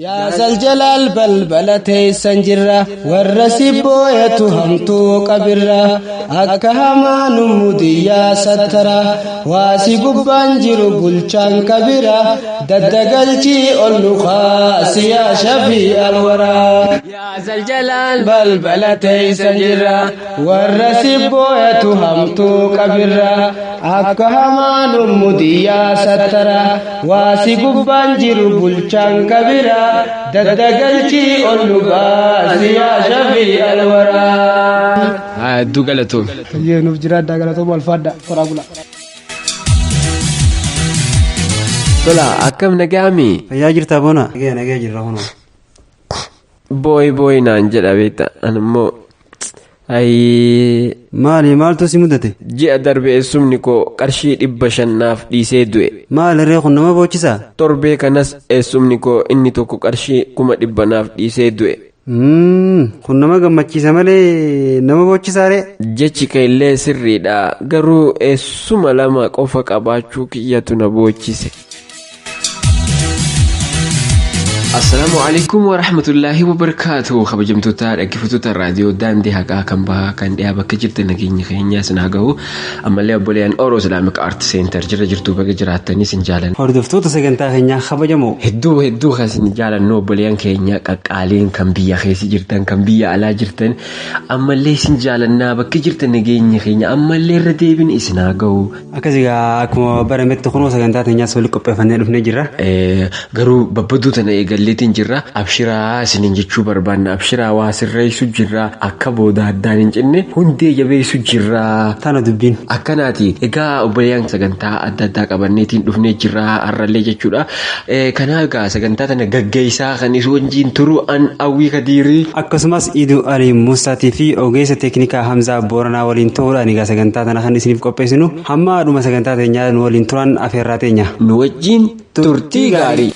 Yaa Zaljalaal balbala teessan jirra, warra si booyatu hamtuu qabirra, akka hamaa nu mudiyyaa sattara, waa si gubbaan jiru bulchaan kabira, daddagalchii ol nu kaasi yaa shafii alwaraa. Yaa Zaljalaal balbala teessan jirra, warra si booyatu hamtuu qabirra, akka hamaa nu mudiyyaa sattara, waa si gubbaan jiru bulchaan kabira, daddagalchii ol nu baasi yaa shafii alwaraa. Hedduu galatoome. Tayyee nuuf jiraadhaa, galatooma, alfaadha toraa bula. Tola, akkam, nagaami? Fayyaa jirtaa, Boona? Nagaya, nagaya jirra kunoo. Booyi booyi naan jedha beekta, ani immoo ayii. Maali, maaltu si mudate? Ji'a darbe eessumni koo qarshii 500 naaf dhiisee du'e. Maali ree, kun nama boochisaa? Torbee kanas eessumni koo inni tokko qarshii 100,000 naaf dhiisee du'e. Kun nama gammachiisa malee nama boochisaa ree? Jechi kee illee sirriidha, garuu eessuma lama qofa qabaachuu kiyyatu na boochise. Assalaamu alaikum wa rahmatullahi wa barakaatu. Kabajamtoota dhaggeeffattoota raadiyoo Daandii Haqaa kan bahaa kan dhiyaa bakka jirtan, nageenya keenya isin haa gahu. Ammallee obboleeyyan Oro Islamic Art Center jira jirtu, baga jiraattanii isin jaalan. Hordoftoota sagantaa keenyaa kabajamoo. Hedduu hedduu kan isin jaalannu, obboleeyyan keenya qaqqaaliin kan biyya keessa jirtan, kan biyya alaa jirtan, ammallee isin jaalannaa. Bakka jirtan nageenya keenya ammallee irra deebiin isin haa gahu. Akkas egaa, akkuma barametti kunoo sagantaa teenyaas walitti qopheeffannee dhufnee jirra. Garuu babbaduu tana eegalleetiin jirra. Abshiraa isiniin jechuu barbaanna. Abshiraa, waa sirreessu jirra. Akka booda addaan hin cinne hundee jabeessu jirra. Tana dubbiin. Akkanaati. Egaa obboleeyyan, sagantaa adda addaa qabanneetiin dhufnee jirra har'allee jechuudha. Kanaaf egaa sagantaa tana gaggeessaa kan isin wajjin turu an Awwii Kadiirii. Akkasumas Iduu Alii Muusaatii fi ogeessa teeknikaa Hamzaa Booranaa waliin ta'uudhaan egaa sagantaa tana kan isiniif qopheessinu, hamma dhuma sagantaa teenyaa nu waliin turan afeerraa teenya. Nu wajjin turtii gaarii.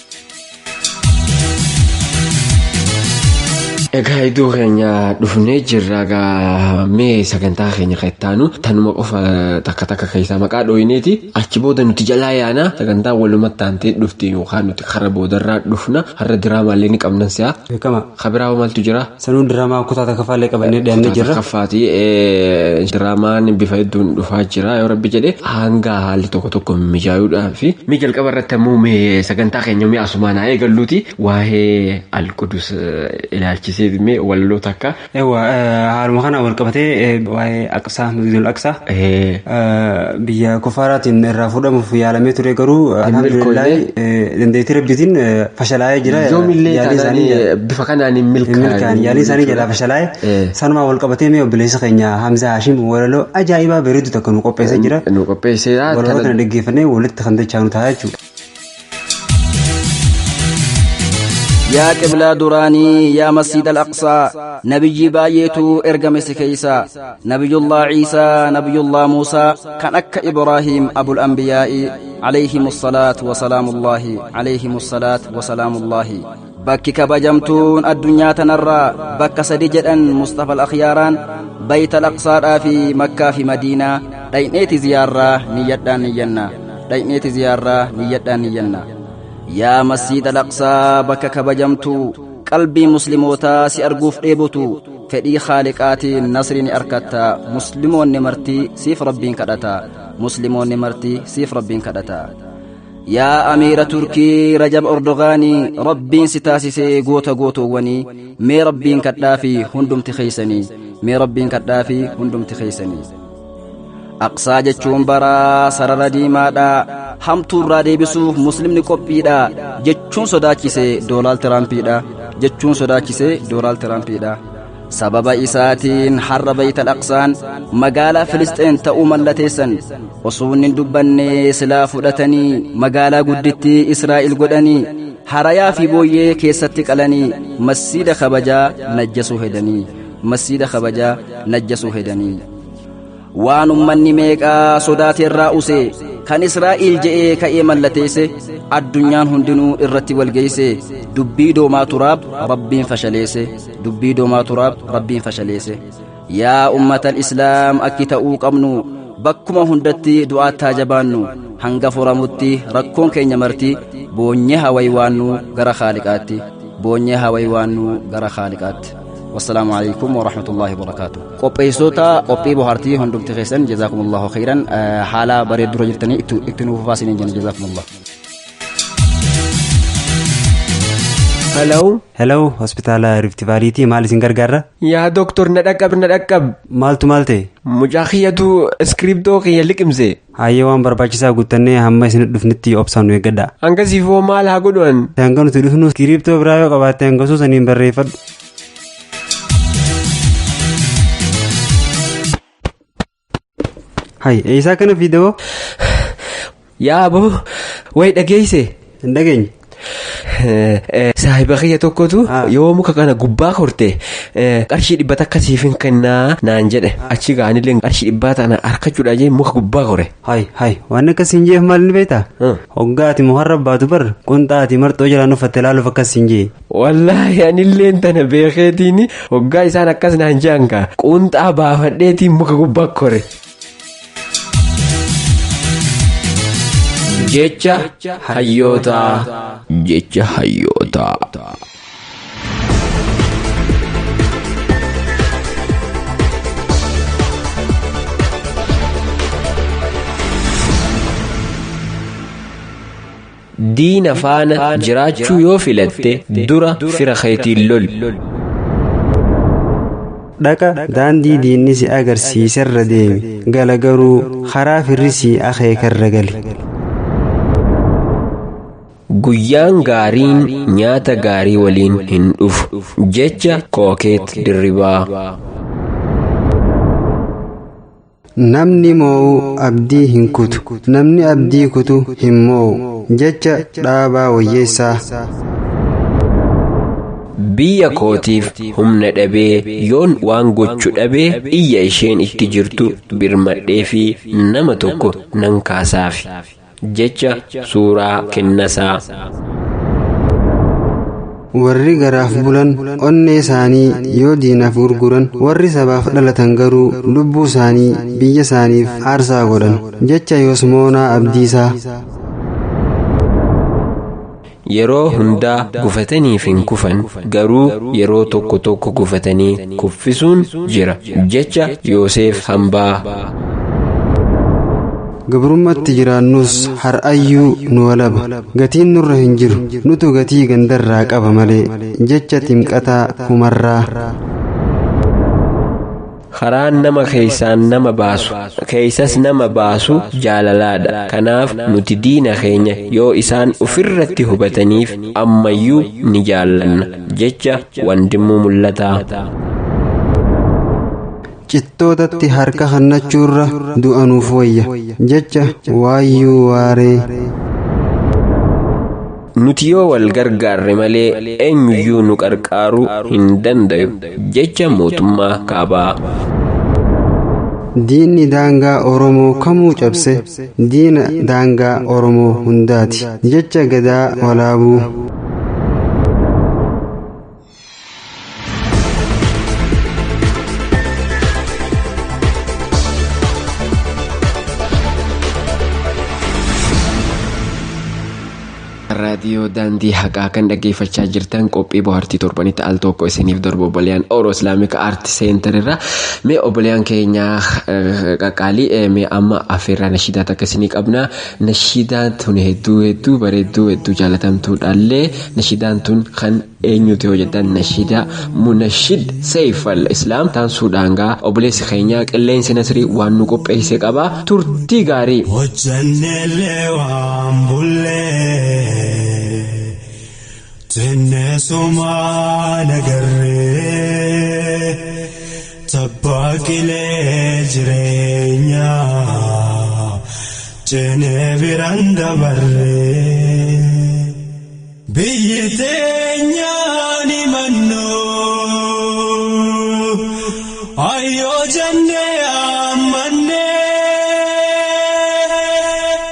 Egaa iddoo keenya dhufnee jirra, egaa mee sagantaa keenya kan itti aanu tanuma qofa takka takka keessaa maqaa dhooyineeti, achi booda nuti jalaa yaana. Sagantaa walumatti aantee dhufti yookaan nuti karra boodarraa dhufna. Har'a diraamaallee ni qabnan si'a. Beekama. Kabiraa maaltu jira? Sanuu diraamaa kutaa takkaffaallee qabannee dhiyaannee jirra. Takaffaati diraamaan bifa hedduun dhufaa jira yoo rabbi jedhe, hanga haalli tokko tokko mijaayuudhaa fi mi jalqaba irratti ammoo mee sagantaa keenya mee asumaan haa eegalluuti, waa'ee alqudus ilaalchisee mee walaloo takka. Ewa, haaluma kana wal qabatee waa'ee Aqsaa, Masjidul Aqsaa biyya kufaaraatiin irraa fuudhamuuf yaalamee ture, garuu alhamdulillah dandeettii rabbiitiin fashalaa'ee jira. Yoomillee Yaalii taanaan isaanii bifa kanaan hin milkaa'in. Milkaa'an. Yaalii isaanii jalaa fashalaa'e. Sanumaa wal qabatee mee obboleessa keenya Hamzaa Hashim walaloo ajaa'ibaa bareedu tokko nu qopheessee jira. Nu qopheesseera. Walaloo kana dhaggeeffannee walitti kan dachaanu ta'a jechuudha. Yaa qiblaa duraanii, yaa masjid al-aqsaa, nabiyyii baay'eetu ergame si keeysa, nabiyullaa Ciisaa, nabiyullaa Muusaa, kan akka Ibraahiim abul anbiyaa'i, alayhimu salaatu wasalaamullaahi, alayhimu salaatu wasalaamullaahi. Bakki kabajamtuun addunyaa tanarraa bakka sadi jedhan Mustafa al-akhyaaraan: bayta al-aqsaadhaa fi Makkaa fi Madiinaa. Dhayneeti ziyaarraa niyyadhaan niyyanna, dhayneeti ziyaarraa niyyadhaan niyyanna. Yaa masjid al-aqsaa, bakka kabajamtuu qalbii muslimootaa si arguuf dheebotu, fedhii khaaliqaatiin nasri ni arkatta. Muslimoonni martii siif rabbiin kadhata, muslimoonni martii siif rabbiin kadhata. Yaa amiira Turkii Rajab Ordogaanii, rabbiin si taasisee goota gootowwanii, mee rabbiin kadhaafi hundumti keeysanii, mee rabbiin kadhaafi hundumti keeysanii. Aqsaa jechuun baraa sarara diimaadha, hamtuurraa deebisuuf muslimni qophiidha jechuun sodaachise Doonaald Tiraampiidha, jechuun sodaachise Doonaald Tiraampiidha. Sababa isaatiin har'a Baytal Aqsaan magaalaa Filisxeen ta'uu mallateessan. Osoo inni hin dubbanne silaa fudhatanii magaalaa guddittii Israa'el godhanii, harayaa fi booyyee keessatti qalanii, masjiida kabajaa najjasuu hedanii, masjiida kabajaa najjasuu hedanii. Waan ummanni meeqaa sodaateerraa use kan Israa'el je'ee ka'ee mallateesse, addunyaan hundinuu irratti walgeesse. Dubbii doomaa turaab rabbiin fashaleesse, dubbii doomaa turaab rabbiin fashaleesse. Yaa ummatal islaam, akki ta'uu qabnu bakkuma hundatti du'aattaa jabaannu, hanga furamutti rakkoon keenya marti boonyee hawaywaannu gara khaaliqaatti, Boonyee hawai waannu gara Khaaliqaatti. Wassalaamu alaikum warahmatullaahi wabarakaatu. Qopheessitoota qophii bohaartii hundumti keessan jazaakumullahu khairan, haala bareeddura jirtanii itti nuuf faasiniin jenna, jazaakumullah. Hello. Hello, hospitaala Rift Valleytii, maal isin gargaarra? Yaa doktor, na dhaqqab, na dhaqqab. Maaltu maal ta'e? Mucaa kiyyatu iskiriptoo kiyya liqimse. Hayyee, waan barbaachisaa guuttannee hamma isin dhufnitti obsaan nu eeggadha. Hangasiifoo maal haa godhan? Hanga nuti dhufnu iskiriptoo biraa yoo qabaatte hangasuu saniin barreeffadhu. Hay, eessaa kana fiidawoo? Yaa aboo, wayi dhageesse? Hin dhageenye. Saahiba kiyya tokkotu yoo muka kana gubbaa korte qarshii 100 siif hin kennaa naan jedhe. Achi ga'anillee qarshii 100 tana harkachuudha jee muka gubbaa kore. Hay hay, waan akkas hin jeef maal ni beektaa? Hoggaa ati mukarra baatu bar qunxaa ati marxoo jalaan uffatte laaluuf akkas hin jee. Wallaahi anilleen tana beekeetiin hoggaa isaan akkas naan je'an kaa qunxaa baafadheetiin muka gubbaa kore. Jecha hayyootaa. Jecha hayyootaa. Diina faana jiraachuu yoo filatte dura fira keetiin loli. Dhaqa daandii diinni si agarsiiserra deemi, gala garuu karaa firri si akeekarra gali. Guyyaan gaariin nyaata gaarii waliin hin dhufu. Jecha Kookeet Dirribaa. Namni moo'u abdii hin kutu, namni abdii kutu hin moo'u. Jecha Dhaabaa Wayyeessaa. Biyya kootiif humna dhabee yoon waan gochuu dhabee iyya isheen itti jirtu birmadhee fi nama tokko nan kaasaafi. Jecha Suuraa Kennasaa. Warri garaaf bulan onnee isaanii yoo diinaaf gurguran, warri sabaaf dhalatan garuu lubbuu isaanii biyya isaaniif aarsaa godhan. Jecha Yoosmoonaa Abdiisaa. Yeroo hundaa gufataniif hin kufan, garuu yeroo tokko tokko gufatanii kuffisuun jira. Jecha Yoosef Hambaa. Gabrummaatti jiraannus har'ayyuu nu walaba. Gatiin nurra hin jiru, nutu gatii gandarraa qaba malee. Jecha Ximqataa Kumarraa. Karaan nama keessaan nama baasu, keessas nama baasu jaalalaadha. Kanaaf nuti diina keenya yoo isaan ofirratti hubataniif ammayyuu ni jaallanna. Jecha Wandimuu Mul'ataa. Cittootatti harka hannachuurra du'anuuf wayya. Jecha Waayyuu Waaree. Nuti yoo wal gargaarre malee eenyuyyuu nu qarqaaruu hin dandayu. Jecha Mootummaa Kaabaa. Diinni daangaa Oromoo kamuu cabse diina daangaa Oromoo hundaati. Jecha Gadaa Walaabuu. Raadiyoo Daandii Haqaa kan dhaggeeffachaa jirtan, qophii bohaartii torbanitti al tokko isiniif darbu obboleeyyan Oro Islamic Art Center irraa. Mee obboleeyyan keenya qaqqaalii, mee amma affeerraa nashiidaa takka isinii qabna. Nashiidaan tun hedduu hedduu bareedduu, hedduu jaalatamtuudhaallee. Nashiidaan tun kan eenyuti yoo jettan, nashiidaa Munashid Seifal Islaam taansuudhaan gaa obboleessi keenya Qilleensi Nasrii waan nu qopheesse qaba. Turtii gaarii. Hojjanneellee waan bullee tenneesumaa nagarree tabbaa qilee jireenyaa ceenee biraan dabarree biyyi teenyaan himannoo ayyoo jennee ammannee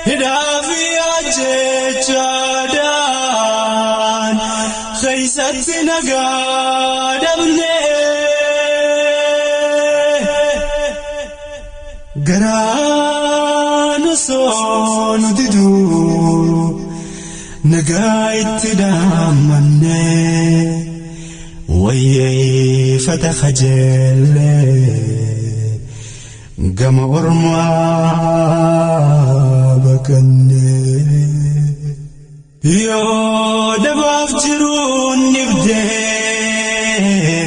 hidhaa fi ajjechaadhaan keessatti nagaa dhabnee garaa nu soo nu diduu. Nagaa itti dhaammannee wayyeeffata kajeellee gama ormaa baqannee. Yoo dabaaf jiruun dhibdee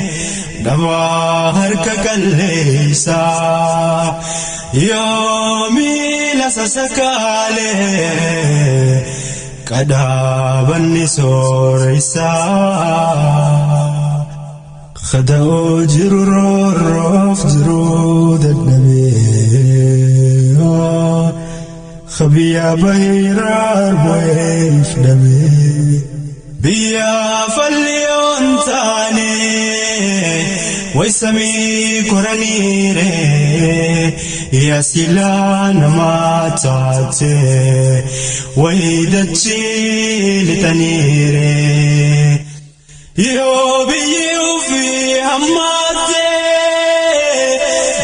dhabaa harka qalleessaa yoo miila sasakaalee qadaabanni sooressaa. Khada'oo jiru roorroof jiru dadhabee Biyya bahiiraar bu'eef dhabee biyya falliyoon taane waysamii koraniire yaa silaa namaa taate wayidachii lixaniire. Yoo biyyi ofii hammaatte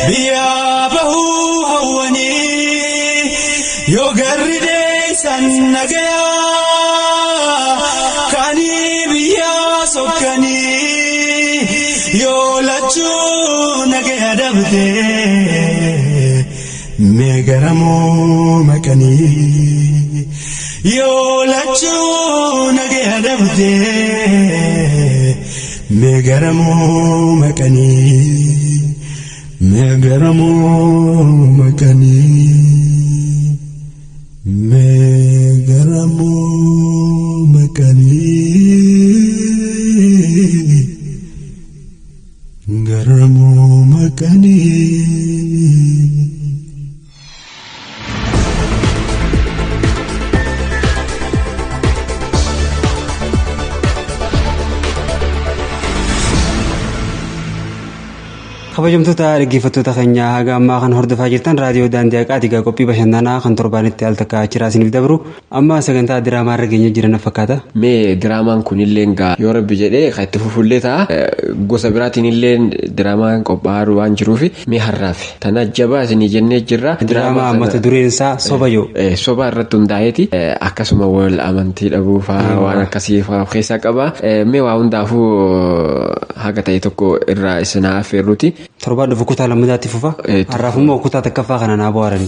biyya bahuu hawwanii yoo garri deessan nagayaa kaanii biyya sokkanii yoo lachuu nagaya dhabdee mee garamuu maqanii yoo lachuu nagaya dhabdee mee garamuu maqanii mee garamuu maqanii mee garamuu maqanii garamuu maqanii. Kabajamtoota dhaggeeffattoota keenya haga ammaa kan hordofaa jirtan raadiyoo daandii haqaati. Egaa qophii bashannanaa kan torbaanitti al takka achiraa isiniif dabru amma sagantaa diraamaa irra geenye jiran fakkaata. Mee diraamaan kunillee gaa yoo rabbi jedhee kan itti fufullee ta'a. Gosa biraatiin illee diraamaan qophaa'aa waan jiruuf mee har'aaf tana jabaa isinii jennee jirra. Diraamaa mata dureen isaa soba yoo. Soba irratti hundaa'eeti akkasuma wal amantii dhabuu fa'aa waan akkasii fa'aa of keessaa qaba. Mee waa hundaafuu haga ta'e tokko irraa isin haa affeerruuti. Torbaan dhufu kutaa lammataatti fufa. Har'aaf immoo kutaa takkaffaa kana naa bohaarani.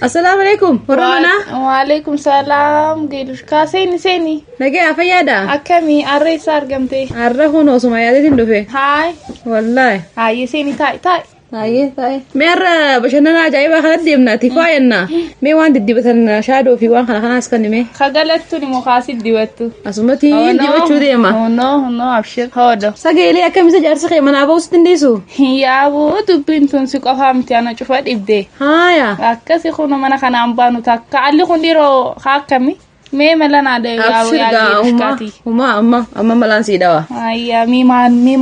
Assalaamu alaikum. Warra manaa. Waalaikum salaam. Geelushkaa seeni seeni. Nagee fayyaadha. Akkamii har'a eessa argamte? Har'a kun osuma yaadeetiin dhufe. Haay. Wallaahi. Haayye seeni taa'i taa'i. Haayye taa'i. Mee har'a bashannana ajaa'ibaa kanatti deemna tifaayanna. Mee waan diddibatan shaadoo fi waan kana kanaas kan hime. Kagalattuun immoo kaasit dibattu. Asumatti dibachuu deema. Hunoo hunoo abshir hoodo. Sagalee akkamisa jaarsi kee manaa ba'uusitti hin dhiisu? Yaabuu dubbiin tun si qofaa miti ana cufa dhibde. Haaya. Akkasi kun mana kanaan baanu takka alli kun dhiiroo haa akkami? Mee mala naa Abshir gaa hummaa hummaa amma amma malaan sii dhawa. Ayyaa mii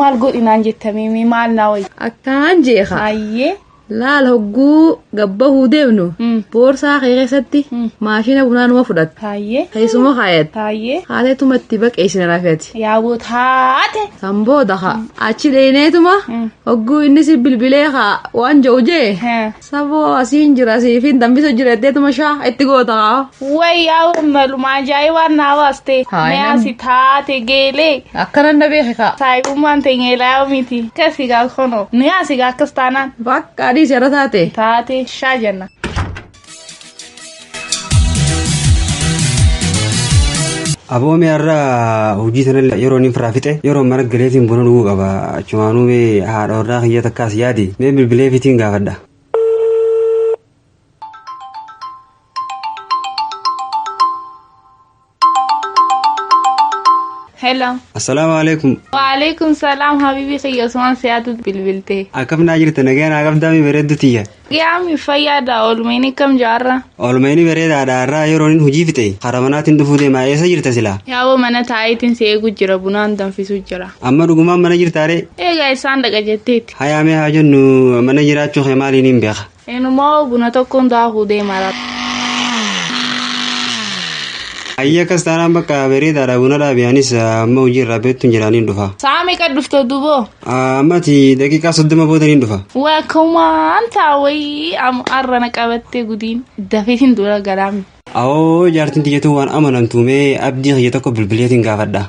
maal godhi naan jettamee mii maal naa wayya. Akkaan jeeqa. Ayyee. Laal hogguu gabbahuu deemnu boorsaa kee keessatti maashina bunaa numa fudhatta. Taayyee. Teessuma kaayatta. Taayyee. Haateetuma itti baqeessina rafeeti. Yaaboo taate. San booda haa achi dheeneetuma hogguu inni si bilbilee haa waan jedhu jee. Saboo asiin jira siifin danbisu jira jetteetuma shaa itti goota haa. Way yaaboo maluma ajaa'ibaan naa baaste. Haa, Mee asi taate geelee. Akkanan na beeke kaa. Saayibummaan teenya ilaa miti. Akkasii gaa kono. Ni asii gaa akkas taanaan. Bakka adii seera taate. Taate shaa jenna. Aboo mee har'a hojii sana yeroo inni firaa fixe yeroo mana galeetiin buna dhuguu qaba. Achumaanuu mee haadha warraa kiyya takkaas yaadi mee bilbilee fitiin gaafadha. Hello. Assalaamu alaikum. Waalaikum salaam habibi kiyya Usmaan siyaatu bilbilte. Akkam naa jirta nagaa naa qabdaa mi bareeddu tiyya. Qiyaami fayyaadha oolmayni kam jaarra. Oolmayni bareedaadha har'a yeroo inni hojii fixe karaa manaatiin dhufuu deema eessa jirta silaa? Yaaboo mana taa'iitiin si eegu jira bunaan danfisuu jira. Amma dhugumaan mana jirtaaree? Egaa isaan dhaqa jetteeti. Hayaa mee haa jennu mana jiraachuu kee maaliin hin beeka? Eenyumaa buna tokkoon daakuu deema laata. Ayya akkas taanaan bakka bareedaadha buna dhaabi anis amma hojii irraa beektuun jiraaniin dhufa. Sa'a meeqa dhufte duboo? Amma ati daqiiqaa 30 boodaniin dhufa. Waa kumaan taawayii arrana qabattee gudiin dafeetiin dura galaami. Awoo jaartiin tiyyatu waan amanamtu mee abdii kiyya tokko bilbileetiin gaafadha.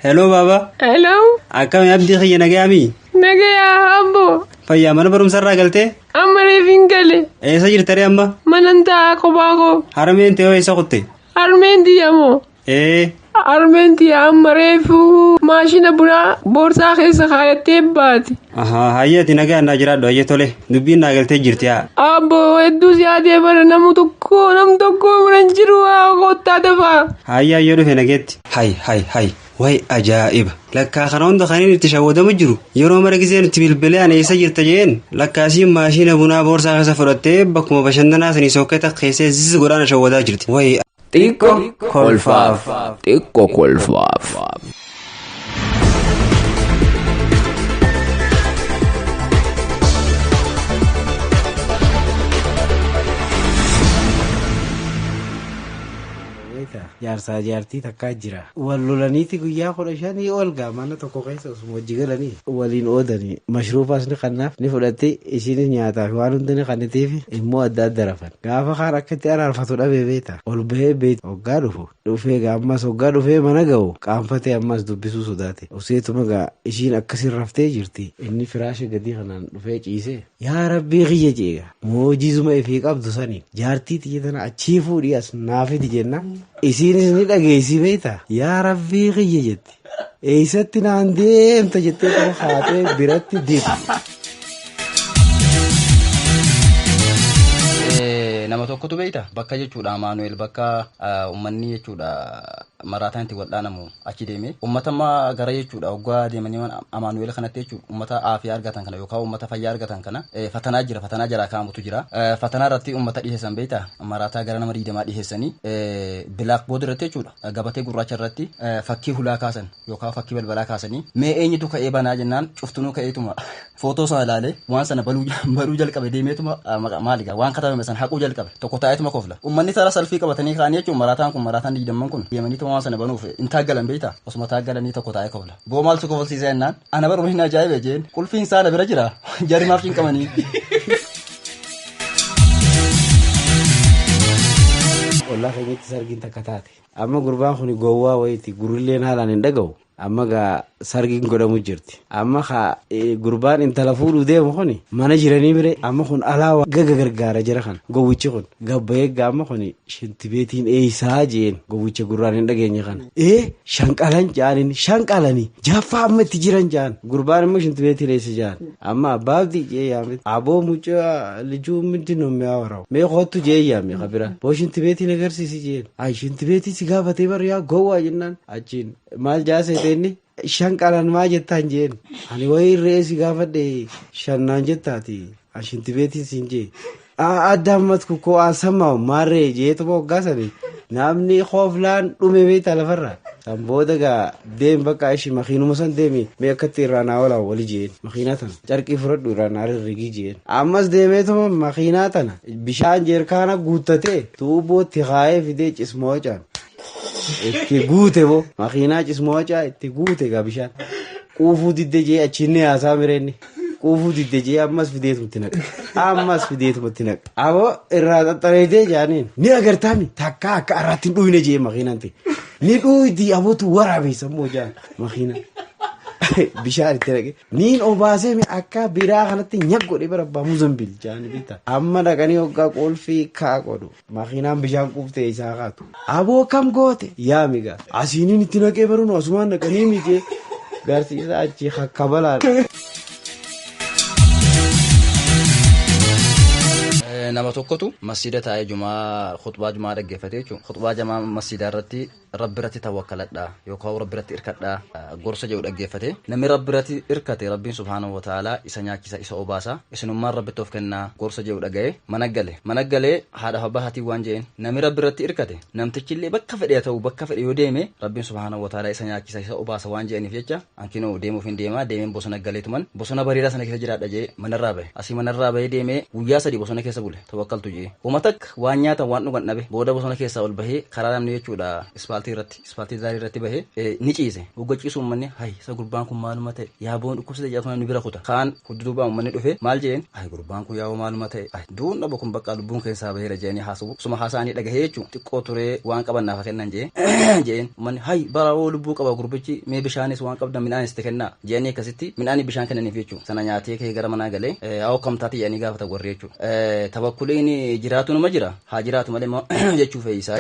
Hello baaba. Hello. Akkami abdii kiyya nagayaami? Nagayaa abbo. Fayyaa mana barumsarraa galtee? Amma reefin gale. Eessa jirta ree amma? Manan taa'aa kophaa koo. Harmeen ta'ee eessa kutte? Harmeen tiyya moo? Ee. Harmeen tiyya amma reefu maashina bunaa boorsaa keessa kaayattee baate. Ahaa hayyee ati nagaa naa jiraadhu hayyee tole dubbiin naa galtee jirti haa. Abbo hedduu si yaadee bara namu tokko nam tokko bira hin jiru haa kottaa dafaa. Hayyee hayyee dhufe nageetti. Hay hay hay way ajaa'iba lakkaa kana hunda kan inni itti shawwadamu jiru yeroo mara giseen itti bilbilee ani eessa jirta jeen lakkaasiin maashina bunaa boorsaa keessa fudhattee bakkuma bashannanaa sanii sokketa keessee ziz godhaana shawwadaa jirti. Way Xiqqo kolfaaf. Xiqqo kolfaaf. Jaarsaa jaartii takkaa jira. Wal lolaniiti guyyaa 15 ol gaa mana tokko keessa osuma wajji galanii waliin oodanii mashruufaas ni kannaaf ni fudhatti isiinis nyaataa fi waan hundi ni kannitiif immoo adda adda rafan. Gaafa kaan akka itti araarfatu dhabee beekta. Ol bahee beekta hoggaa dhufu dhufee gaa ammas hoggaa dhufee mana ga'u qaanfatee ammas dubbisuu sodaate. Useetuma gaa ishiin akkasiin raftee jirti inni firaasha gadii kanaan dhufee ciisee yaa rabbii kiyya jeega moojizuma ifii qabdu saniin jaartii tiyya tana achii fuudhii as naa fidi jennaan isiinis ni dhageessi beekta yaa rabbii kiyya jetti eessatti naan deemta jettee tuma haatee biratti deemti. Nama tokkotu beekta bakka jechuudha Amaanu'eel bakka uummanni jechuudha maraataan itti wal'aanamu achi deeme uummata amma gara jechuudha hoggaa deemanii waan Amaanu'eel kanatti jechuudha uummata aafiyaa argatan kana yookaan uummata fayyaa argatan kana fatanaa jira fatanaa jaraa kaa'amutu jira fatanaa irratti uummata dhiheessan beekta maraataa gara nama 20 dhiheessanii bilaak bood irratti jechuudha gabatee gurraacha irratti fakkii hulaa kaasan yookaan fakkii balbalaa kaasanii mee eenyutu ka'ee banaa jennaan cuftunuu ka'eetuma footoo sana ilaalee waan sana baluu jalqabe deemeetuma maali gaa waan katabame sana haquu jalqabe tokko taa'eetuma kofla uummanni tara salfii qabatanii ka'anii jechuun maraataan kun maraataan 20 kun deemaniituma waan sana banuuf hin taaggalan beektaa osuma taaggalanii tokko taa'ee kofla boo maaltu kofalsiisa jennaan ana baruma hin ajaa'ibe jeen qulfiin isaa na bira jira jarri maaf cinqamanii. Ollaa keenyatti sargiin takka taate. Amma gurbaan kun gowwaa wayiiti gurrilleen haalaan hin dhaga'u. Amma gaa sargiin godhamu jirti. Amma kaa gurbaan intala fuudhuu deemu kun mana jiranii bire amma kun alaa gaga gargaara jira kana gowwichi kun gabbayee gaa amma kun shintibeetiin eeysaa jeen gowwicha gurraan hin dhageenye kana. Ee shanqalan jaanin shanqalanii jaaffaa amma itti jiran jaan gurbaan immoo shintibeetiin eessa jaan amma abbaabdi jee yaame aboo mucaa lijuu mindi no mi'aawaraw mee kottu jee yaame kabira boo shintibeetiin agarsiisi jeen ay shintibeetiin si gaafatee bar yaa gowwaa jennaan achiin maal jaasee inni shanqalan maa jettaan jeen ani wayii re'ee si gaafadhe shannaan jettaati shintibeetiin siin jee adda ammatu koo asammaa maarree jeetuma hoggaasani namni kooflaan dhume beektaa lafarra san booda gaa deem bakka ishi makiinuma san deemi mee akkatti irraa naa olaa wali jeen makiinaa tana carqii fudhadhu irraa naa rirrigii jeen ammas deemeetuma makiinaa tana bishaan jeerkaana guuttatee tuubbootti kaayee fidee cismoo caan itti guute boo makiinaa cismoo caa itti guute gaa bishaan quufuu didde jee achiin haasaa mireenni quufuu didde jee ammas fideetumatti naqa ammas fideetumatti naqa aboo irraa xaxxareetee jaaniin ni agartaami takka akka arraatti hin dhuyne jee makiinaan ta'e ni dhuydi abootu waraabeessa immoo jaan makiinaa bishaan itti naqe niin obaasee akka biraa kanatti nyaq godhee bara abbaa muzambil jaani bitta amma dhaqanii hoggaa qulfii kaa godhu makiinaan bishaan quuftee isaa kaatu aboo kam goote yaami gaa asiiniin itti naqee baruun asumaan naqanii mijee garsiisa achi hakkabalaan. Nama tokkotu masjiida taa'ee jumaa khutbaa jumaa dhaggeeffate jechuudha. Khutbaa jamaa masjiidaa irratti rabbi irratti tawakkaladha yookaan rabbi irratti hirkadha gorsa jedhu dhaggeeffate. Namni rabbi irratti hirkate rabbiin subhaanahu wa ta'aalaa isa nyaachisa, isa obaasa, isinummaan rabbitti of kennaa gorsa jedhu dhaga'e mana gale. Mana galee haadhaaf abbaa isaatiin waan jedheen, namni rabbi irratti hirkate namtichillee bakka fedhe haa ta'u, bakka fedhe yoo deeme rabbiin subhaanahu wa ta'aalaa isa nyaachisa, isa obaasa waan jedhaniif jecha ankinoo deemuuf hin deema, deemeen bosona galeetuman bosona bareedaa sana keessa jiraadha jee manarraa bahe. Asii manarraa bahee deemee guyyaa 3 bosona keessa bule, tawakkaltu jee. Homa takka waan nyaatan waan dhugan dhabe. Booda bosona keessaa ol bahee karaa namni jechuudha ispaaltii irratti, ispaaltii daarii irratti bahee ni ciise. Hogga ciisu uummanni hay isa gurbaan kun maaluma ta'e, yaa boon dhukkubsate jedhatu namni bira kuta. Kaan dudduubaan uummanni dhufe maal jeen, ay gurbaan kun yaa'u maaluma ta'e, ay duun dhaba kun bakka lubbuun keessaa baheera jedhanii haasa'u. Suma haasa'anii dhagahee jechuun xiqqoo turee waan qaban naaf kennan jee jeen uummanni hay bara lubbuu qaba gurbichi, mee bishaanis waan qabdan midhaanis itti kennaa jedhanii akkasitti midhaanii bishaan kennaniif jechuudha. Sana nyaatee ka'ee gara manaa galee haa okkamtaati jedhanii gaafata warri jechuudha. Tawakkuliin jiraatu numa jira, haa jiraatu malee jechuu fe'isaa.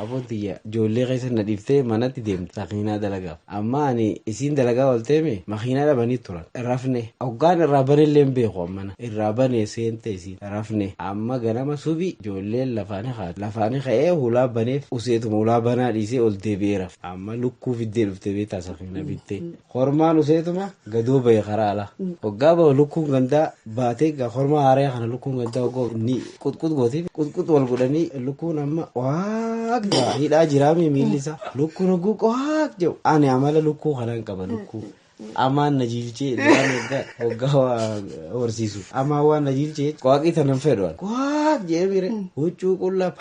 Aboon tiyya ijoollee keessa na dhiiftee manatti deemte makiinaa dalagaaf. Amma ani isiin dalagaa oolteemi makiinaa dhabanii turan. Rafne hoggaan irraa banellee hin beeku ammana. Irraa banee seente isiin rafne. Amma ganama subi ijoolleen lafaanii kaate. Lafaanii ka'ee hulaa baneef useetuma hulaa banaa dhiisee ol deebi'ee rafe. Amma lukkuu fiddee dhufte beektaa sakiina bittee. Kormaan useetuma gadoo bahe karaa alaa. Hoggaa bahu lukkuun gandaa baatee kormaa haaraa kana lukkuun gandaa hoggaa ni qutqut gootiif qutqut wal godhanii lukkuun amma waaq hidhaa jiraame miilli isaa lukkuun hogguu qohaaq jedhu. Ani amala lukkuu kanaan qaba lukkuu. Amaan na jiilchee duraan hoggaa horsiisu. Amaan waan na jiilchee qoaqii tanan fedhu. Qohaaq jedhee mire huccuu qullaa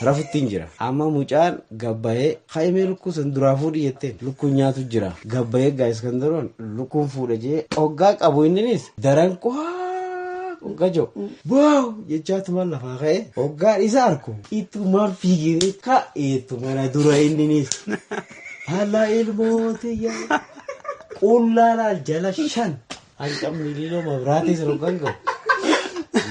rafuttiin jira. Amma mucaan gabbayee haimee lukkuu san duraa fuudhi jetteen lukkuun nyaatu jira. Gabbayee gaa Iskandaroon lukkuun fuudha jee hoggaa qabu inninis daran qohaaq hoggaa jiru. Waaw jechaatuma lafaa ka'ee hoggaa isa arku ittumaan fiigee ka'eetu mana dura inninis. Haala ilmootiyyaa qullaa laal jala 5 hanqamni liiloo mabraatii sana hoggaan gahu.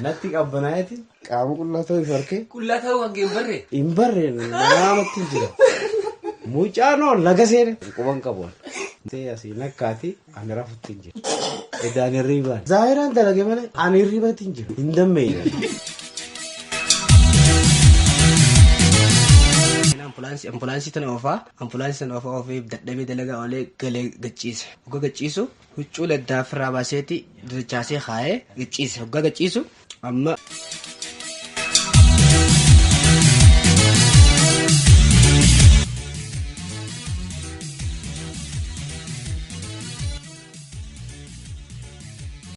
Natti qabbanaa'eeti qaama qullaa ta'uu if harkee. Qullaa ta'uu hanga hin barree? Hin barree namatti hin jira. Mucaanoo laga seene quban qabu. Asii nakkaati ani rafutti hin jiru. Edaan hirribaan. Zaahiraan dalage malee ani hirribatti hin jiru. Hin dammeeyne. Ambulaansii tana oofaa, ambulaansii tana oofaa oofee dadhabee dalagaa oolee galee gachiise. Hogga gachiisu huccuu laddaa ofirraa baaseeti dachaasee kaayee gachiise. Hogga gachiisu amma.